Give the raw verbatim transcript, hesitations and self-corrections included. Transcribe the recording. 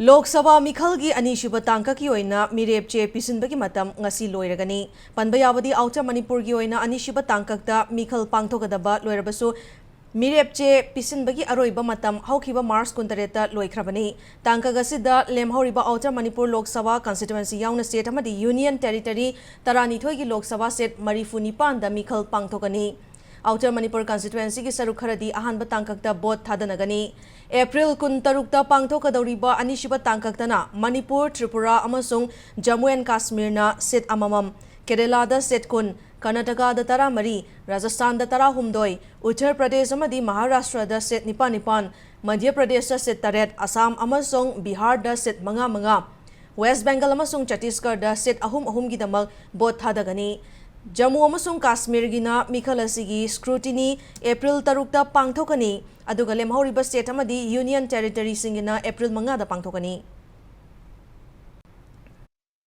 ꯂꯣꯛ ꯁꯚꯥ ꯃꯤꯈꯜꯒꯤ ꯑꯅꯤꯁꯨꯕ ꯇꯥꯡꯀꯛꯀꯤ ꯑꯣꯏꯅ ꯃꯤꯔꯦꯞ ꯆꯦ ꯄꯤꯁꯤꯟꯕꯒꯤ ꯃꯇꯝ ꯉꯁꯤ ꯂꯣꯏꯔꯒꯅꯤ꯫ ꯄꯟꯕ ꯌꯥꯕꯗꯤ, ꯑꯥꯎꯇꯔ ꯃꯅꯤꯄꯨꯔꯒꯤ ꯑꯣꯏꯅ ꯑꯅꯤꯁꯨꯕ ꯇꯥꯡꯀꯛꯇ ꯃꯤꯈꯜ ꯄꯥꯡꯊꯣꯛꯀꯗꯕ ꯂꯣꯏꯔꯕꯁꯨ, ꯃꯤꯔꯦꯞ ꯆꯦ ꯄꯤꯁꯤꯟꯕꯒꯤ ꯑꯔꯣꯏꯕ ꯃꯇꯝ ꯍꯧꯈꯤꯕ ꯃꯥꯔꯆ ꯀꯨꯟꯇꯔꯦꯠꯇ ꯂꯣꯏꯈ꯭ꯔꯕꯅꯤ꯫ ꯇꯥꯡꯀꯛ ꯑꯁꯤꯗ ꯂꯦꯝꯍꯧꯔꯤꯕ ꯑꯥꯎꯇꯔ ꯃꯅꯤꯄꯨꯔ ꯂꯣꯛ ꯁꯚꯥ ꯀꯟꯁꯇꯤꯇ꯭ꯋꯦꯟꯁꯤ ꯌꯥꯎꯅ ꯁ꯭ꯇꯦꯠ ꯑꯃꯗꯤ ꯌꯨꯅꯤꯌꯟ ꯇꯦꯔꯤꯇꯔꯤ ꯇꯔꯥꯅꯤꯊꯣꯏꯒꯤ ꯂꯣꯛ ꯁꯚꯥ ꯁꯤꯠ ꯃꯔꯤꯐꯨ ꯅꯤꯄꯥꯟꯗ ꯃꯤꯈꯜ ꯄꯥꯡꯊꯣꯛꯀꯅꯤ꯫ ꯑꯥꯎꯇꯔ ꯃꯅꯤꯄꯨꯔ ꯀꯟꯁꯇꯤꯇ꯭ꯋꯦꯟꯁꯤꯒꯤ ꯁꯔꯨꯛ ꯈꯔꯗꯤ ꯑꯍꯥꯟꯕ ꯇꯥꯡꯀꯛꯇ ꯚꯣꯠ ꯊꯥꯗꯅꯒꯅꯤ꯫ ꯑꯦꯄ꯭ꯔꯤꯜ ꯀꯨꯟꯇꯔꯨꯛꯇ ꯄꯥꯡꯊꯣꯛꯀꯗꯧꯔꯤꯕ ꯑꯅꯤꯁꯨꯕ ꯇꯥꯡꯀꯛꯇꯅ ꯃꯅꯤꯄꯨꯔ, ꯇ꯭ꯔꯤꯄꯨꯔꯥ ꯑꯃꯁꯨꯡ ꯖꯝꯃꯨ ꯑꯦꯟ ꯀꯥꯁꯃꯤꯔꯅ ꯁꯤꯠ ꯑꯃꯃꯝ, ꯀꯦꯔꯦꯂꯥꯗ ꯁꯤꯠ ꯀꯨꯟ, ꯀꯔꯅꯥꯇꯀꯥꯗ ꯇꯔꯥꯃꯔꯤ, ꯔꯥꯖꯁꯊꯥꯟꯗ ꯇꯔꯥꯍꯨꯝꯗꯣꯏ, ꯎꯠꯇꯔ ꯄ꯭ꯔꯗꯦꯁ ꯑꯃꯗꯤ ꯃꯍꯥꯔꯥꯁꯇ꯭ꯔꯗ ꯁꯤꯠ ꯅꯤꯄꯥꯟ ꯅꯤꯄꯥꯟ, ꯃꯙ꯭ꯌ ꯄ꯭ꯔꯗꯦꯁꯇ ꯁꯤꯠ ꯇꯔꯦꯠ, ꯑꯁꯥꯝ ꯑꯃꯁꯨꯡ ꯕꯤꯍꯥꯔꯗ ꯁꯤꯠ ꯃꯉꯥ ꯃꯉꯥ, ꯋꯦꯁ ꯕꯦꯡꯒꯜ ꯑꯃꯁꯨꯡ ꯆꯇꯤꯁꯒꯔꯗ ꯁꯤꯠ ꯑꯍꯨꯝ ꯑꯍꯨꯝꯒꯤꯗꯃꯛ ꯚꯣꯠ ꯊꯥꯗꯒꯅꯤ꯫ ꯖꯝꯃꯨ ꯑꯃꯁꯨꯡ ꯀꯥꯁꯃꯤꯔꯒꯤꯅ ꯃꯤꯈꯜ ꯑꯁꯤꯒꯤ ꯁ꯭ꯀ꯭ꯔꯨꯇꯤꯅꯤ ꯑꯦꯄ꯭ꯔꯤꯜ ꯇꯔꯨꯛꯇ ꯄꯥꯡꯊꯣꯛꯀꯅꯤ, ꯑꯗꯨꯒ ꯂꯦꯝꯍꯧꯔꯤꯕ ꯁ꯭ꯇꯦꯠ ꯑꯃꯗꯤ ꯌꯨꯅꯤꯌꯟ ꯇꯦꯔꯤꯇꯔꯤꯁꯤꯡꯒꯤꯅ ꯑꯦꯄ꯭ꯔꯤꯜ ꯃꯉꯥꯗ ꯄꯥꯡꯊꯣꯛꯀꯅꯤ꯫